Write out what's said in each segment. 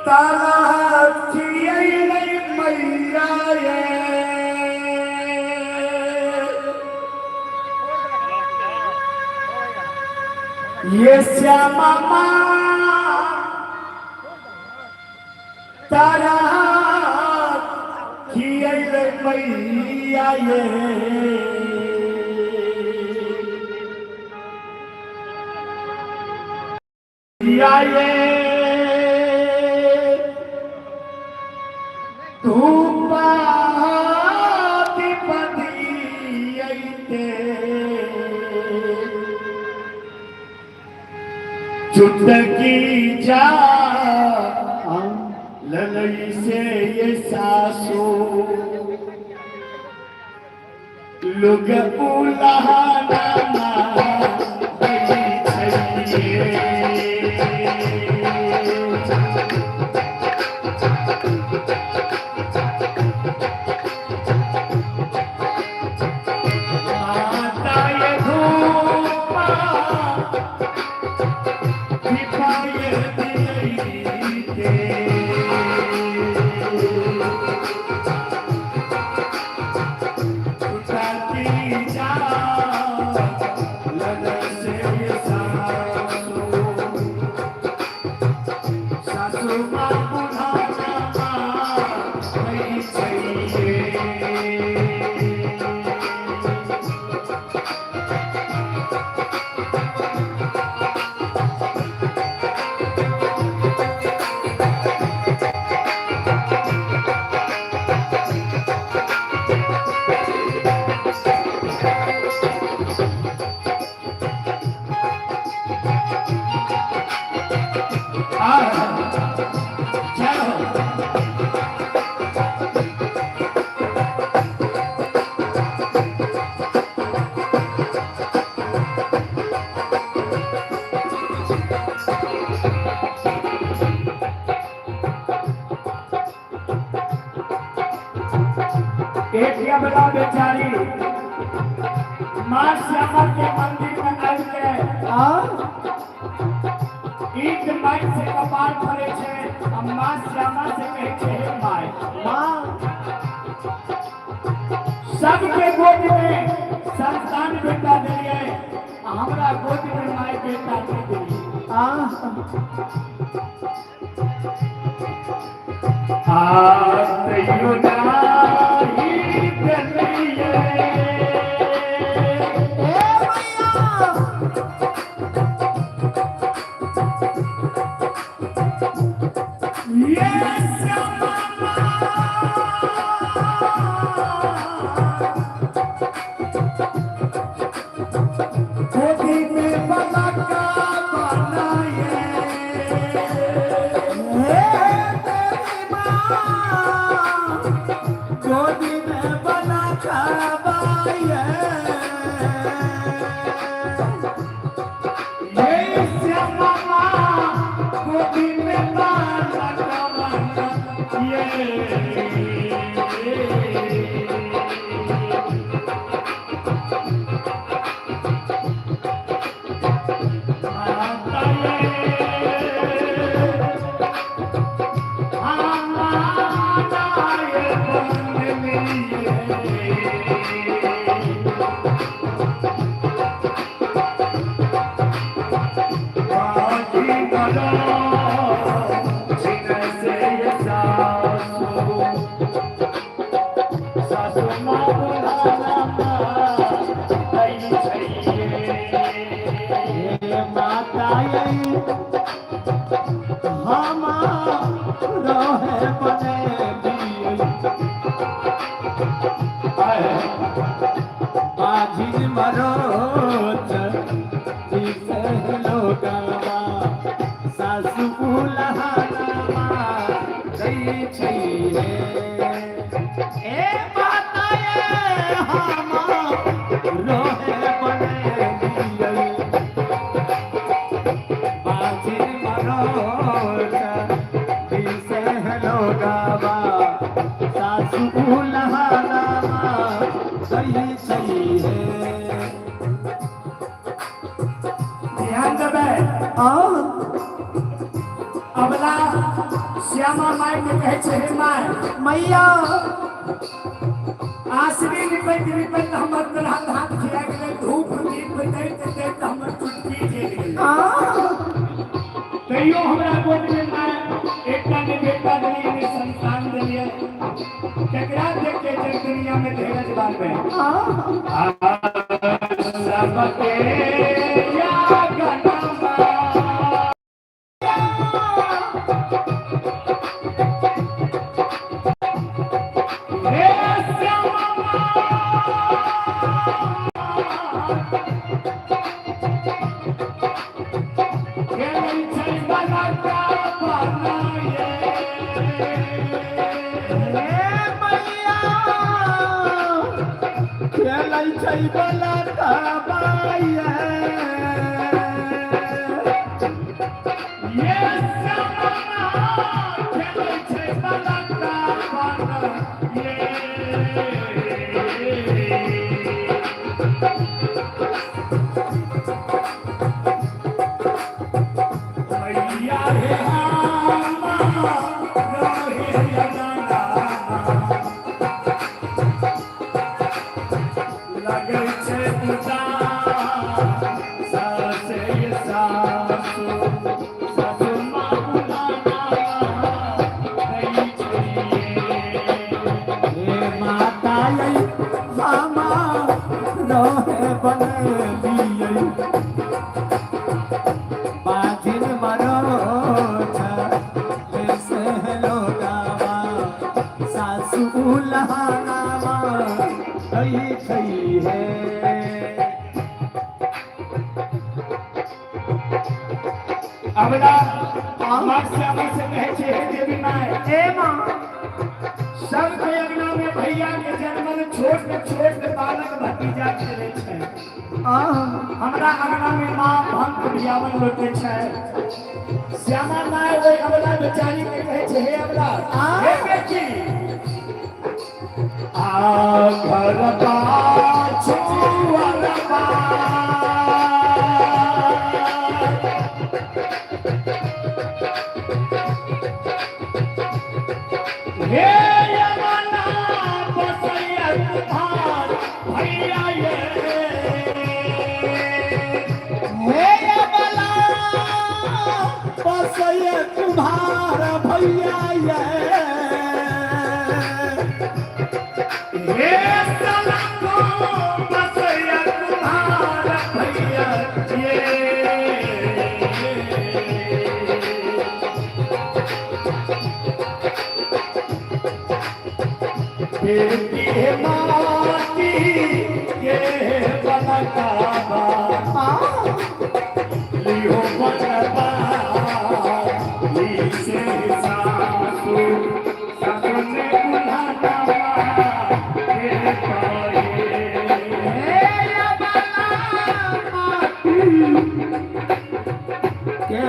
तारा खियैलै मैया ये। ये श्यामा माँ तारा खियैलै मैया ये। ये धूप दीप दियैते, चुटकी जा ललई से ये सासू, लोग उलाना दै छैये। माता ये धूपा दीपा ये दियैते, चुटकी जा ललई से ये सासू, सासू माँ बुढ़ाना दै छैये। आ जय हो। एक अबला बेचारी माँ श्यामा के मंदिर में आबि के ईट माटि से कपार भरे छै आ माँ श्यामा से कहै छै, हे my, माँ, सबके गोद में संतान बेटा देलियै आ हमरा गोद में माय बेटा नहि देलियै। आ तैयो नाही देलियै। ए मैया। ये श्यामा माँ, गोदी में बलका बनाए। हे तेरी माँ गोदी में बना खाबाए। ये श्यामा माँ, गोदी में बालक बनाए। माता ये, माता ये बंदलिए। बाजी बलो छिन से ये सासू, सासू माँ बुलाना दै छैये। हे माता ये हम रहे बने दिए, बाझिन मरोच जिसे लोगवा सासु उलहनामा दै छैहे। ए माता ये हम रोहे बने दिए, बाझिन मरोच जिसे लोगवा सासु उलहनामा दै छैहे। ध्यान देबै। अबला श्यामा माय के कहै छै, हे my मैया, आसरी निपैत निपैत हमर तोरा हाथ खिया गेलै, धूप दीप दैत दैत हमर चुटकी जरि गेलै। तैयो हमरा गोद में माय एकटा ने बेटा देलियै, ने संतान देलियै। केकरा देख के जग दुनिया में धीरज बांधबै? सबके या गनमा हे श्यामा खेलै छै बलका बनाये। हे मैया, खेलै छै बलकबाये। ये श्यामा खेलै छै बलका बनाये। मैया हे हामा रहे अंगना, लगै छै उदास सासे सासु, सासु माँ बुलाना दै छै। हे माता यै मामा रहे बनलियै, बाजिन मरोछ से लोगावा, सासु लहानावा दै छै हे। अबला माँ श्यामा से कहै छै, हे देवी माय, ए माँ, सबके अंगना में भैया के जन्मल छोट छोट बालक भतीजा खेलै छै, हमरा अंगना में माँ भंग बियावन लोटे छै। श्यामा माय ओहि अबला बेचारी के कहै छै, हे अबला, हे बेटी, आ घर पाछू अरबा हे यमुना बसैया तुम्हार भैया ये। हे अबला बसैया तुम्हार भैया ये। हे सलाखो बसैया तुम्हार भैया ये। बेटी हे माटी के बलकाबा लिहो बनबा से सासु, सासु ने बुलाना के पाए। हे अबला माटी के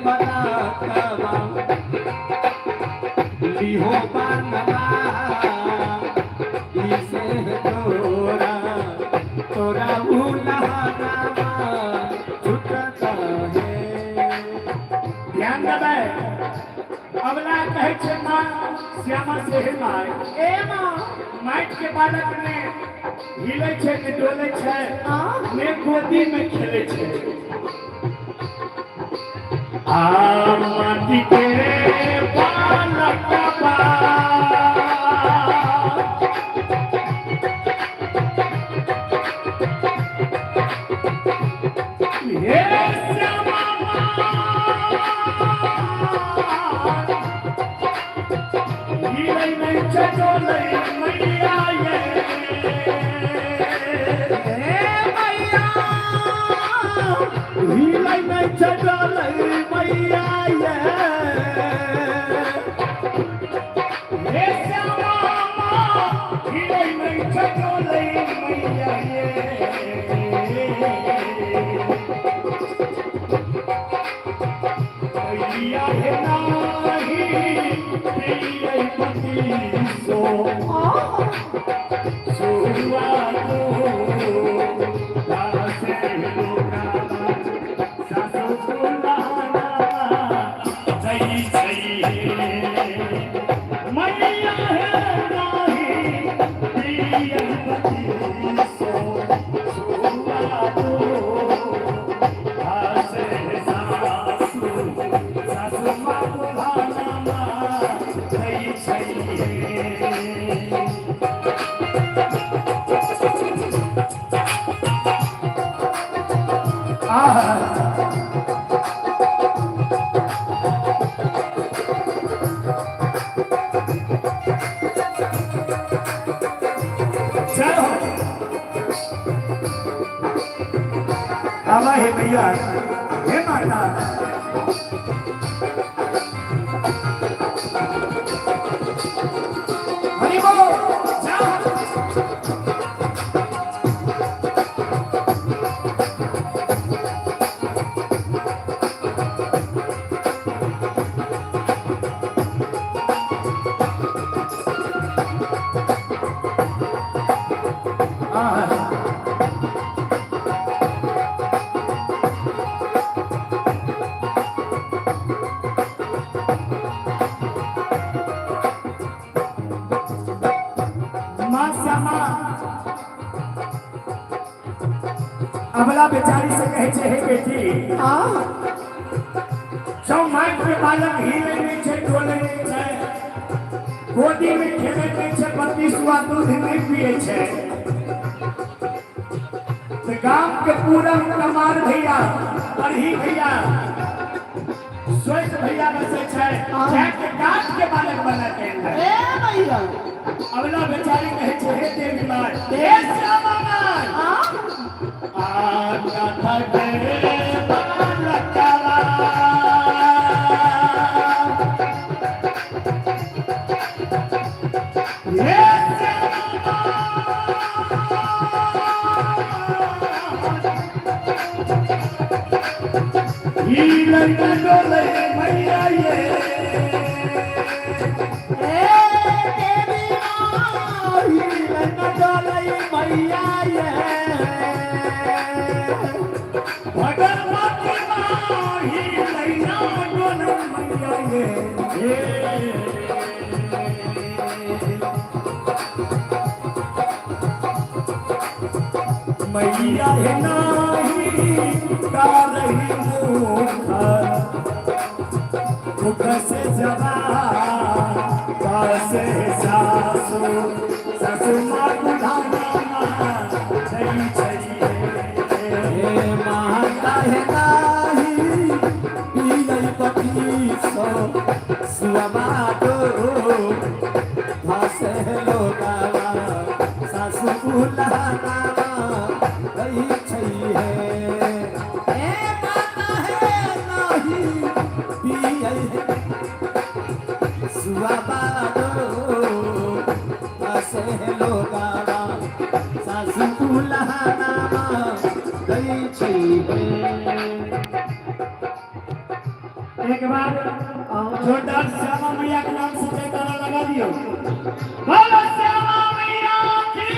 बलकबा लिहो बनवा इसे, तोरा तोरा उलहनावा छुटता है। ध्यान देबै, अबला कहै छै माँ श्यामा से, हे my, ए माँ, माटि के बालक ने हिलै छै, ने डोलै छै, ने गोदी में खेलै छै। आ माटी के बालक बा हे श्यामा हिलै नहि छै डोलै मैया ये। हे मैया, हिलै नहि छै डोलै मैया ये। हे श्यामा हिलै नहि छै डोलै मैया ये। मैया हे नाही पियै पतिसो सुआ दासे लोकावा, सासु बुलाना जय जय। हे भैया, हे माता। हरि बोल, जा। माँ श्यामा अबला बेचारी से कहे छे, हे बेटी, सब माइक पे बालक हिले नहीं छे, डोले नहीं छे, गोदी में खेले नहीं छे, 32 सुआ दूध नहीं पिए छे, तो गांव के पूरा कमार भैया, बरही भैया, स्वस्थ भैया बसे छे, जाके काट के बालक बना के अंदर। ए मैया। अबला बेचारी कहे छे, हे देवी माय, हे श्यामा my, आ कथा के बालकवा, हे श्यामा, ई लड़का डोले मैया ये। ए देवी माई, डोलै मैया ये। भगवती माही लैना डोले मैया ये। मैया हे नाही कारही मुख, मुख से जवा से सासु, सासु माँ बुढ़ाना माँ छई छई। हे माता हे नाही पियै 32 सुअमाटो भासे लोगावा, सासु बुलाना गई छई है। हे माता हे नाही पियै सुअमाटो भासे लोगावा, सासु बुलाना गई छई है। एक बार जोरदार श्यामा मैया के नाम से जयकारा लगा दियो, बोलो श्यामा मैया की।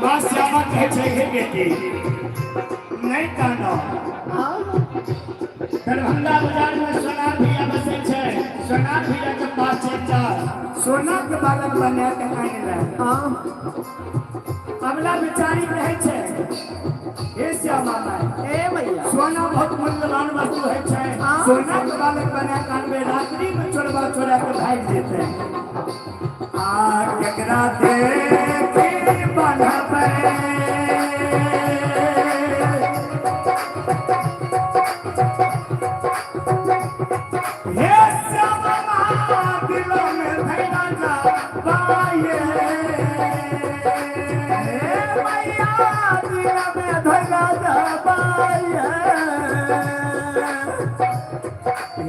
माँ श्यामा कहे छै, हे बेटी, नहीं कानो, दरभंगा बाजार में सोनार भैया बसै छै, सोनार भैया के पास चल जा, सोना के बालक बना के आनि ले। अबला बेचारी रहै छै, हे श्यामा माय, ए मैया। सोना बहुत मूल्यवान वस्तु है छै, सोना के बालक बना के आनबे, रात्रि में चोरबा चोरा के भागि जेतै, आ केकरा देखी बनबै? हे श्यामा, दिलों में धैरा जा पाए। हे मैया, दिल में धरा दबाए।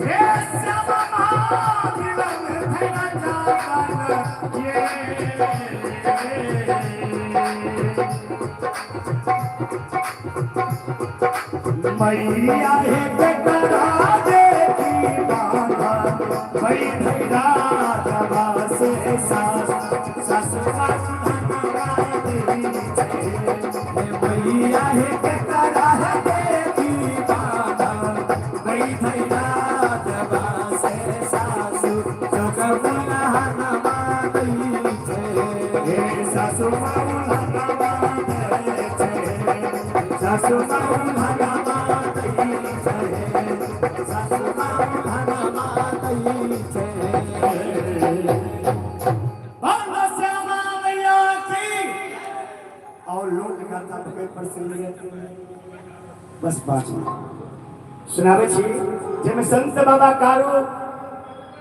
हे श्यामा, दिलों में धैरा जा ये। मैया हे केकरा देखी बांधा भई धैरा जबा से सास, सास देवी छे। हे मैया हे केकरा देखी बाबा गई धैरा जबा से सासु जोग बुलहना गई छे। हे सासु माउला दे छे, सासु माउला गई छे, सासु माउला गई छे। बोलो श्यामा मैया की। और लोक गाथा भगत पर सुन लिए, बस 5 सुनावे छी, जेमे संत बाबा कारो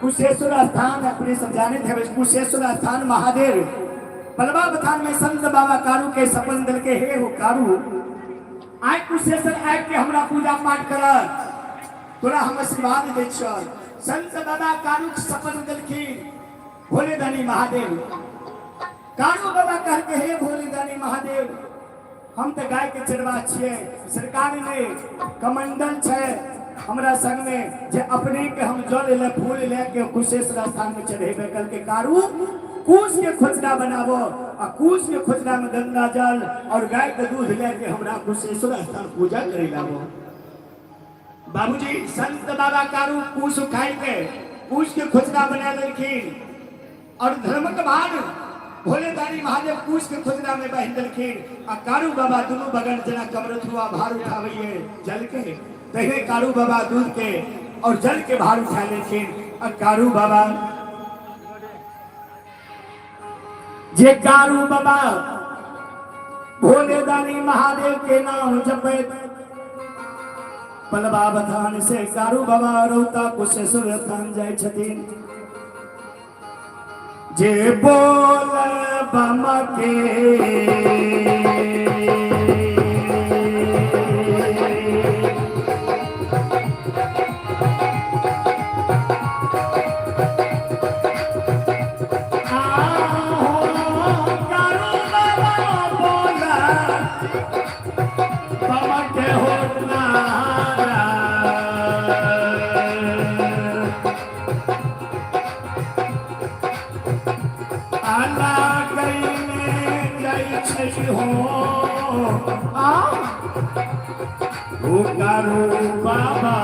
कुशेश्वर स्थान, अपने सब जाने थे कुशेश्वर स्थान महादेव। पलवा बथान में संत बाबा कारू के सपन दिल के, हे हो कारू, आय कुशेश्वर आबि के हमरा पूजा पाठ कर, तोरा हम आशीर्वाद दै छियौ। संत बाबा कारू के सपन देलखिन भोले दानी महादेव। कारू बाबा कहलकै, हे भोले दानी महादेव, हम तऽ गाय के चरवा छियै, सरकार ने कमंडल छै हमरा संग में, जे अपने के हम जल ले फूल ले के कुशेश्वर स्थान में चढ़ेबे। कहलकै, कारू, कुश के खोचरा बनाबो आ कुश के खोचरा में गंगा जल और गाय के दूध लेके हमरा कुशेश्वर स्थान पूजा करे लाबो। बाबूजी, संत बाबा कारू कुश उखाड़ के कुश के खोचरा बना देलखिन और धर्मक भार भोले दानी महादेव कुश के खोचरा में बांधि देलखिन आ कारू बाबा दुनू बगल जेना कमरथुआ भार उठाबैये जल के, तहिने कारू बाबा दूध के और जल के भार उठा लेलखिन। आ कारू बाबा जे कारू बाबा भोले दानी महादेव के नाम जपैत पलवा बथान से कारू बाबा रौता कुशेश्वर स्थान जाइ छथिन। जे बोल बम के बाबा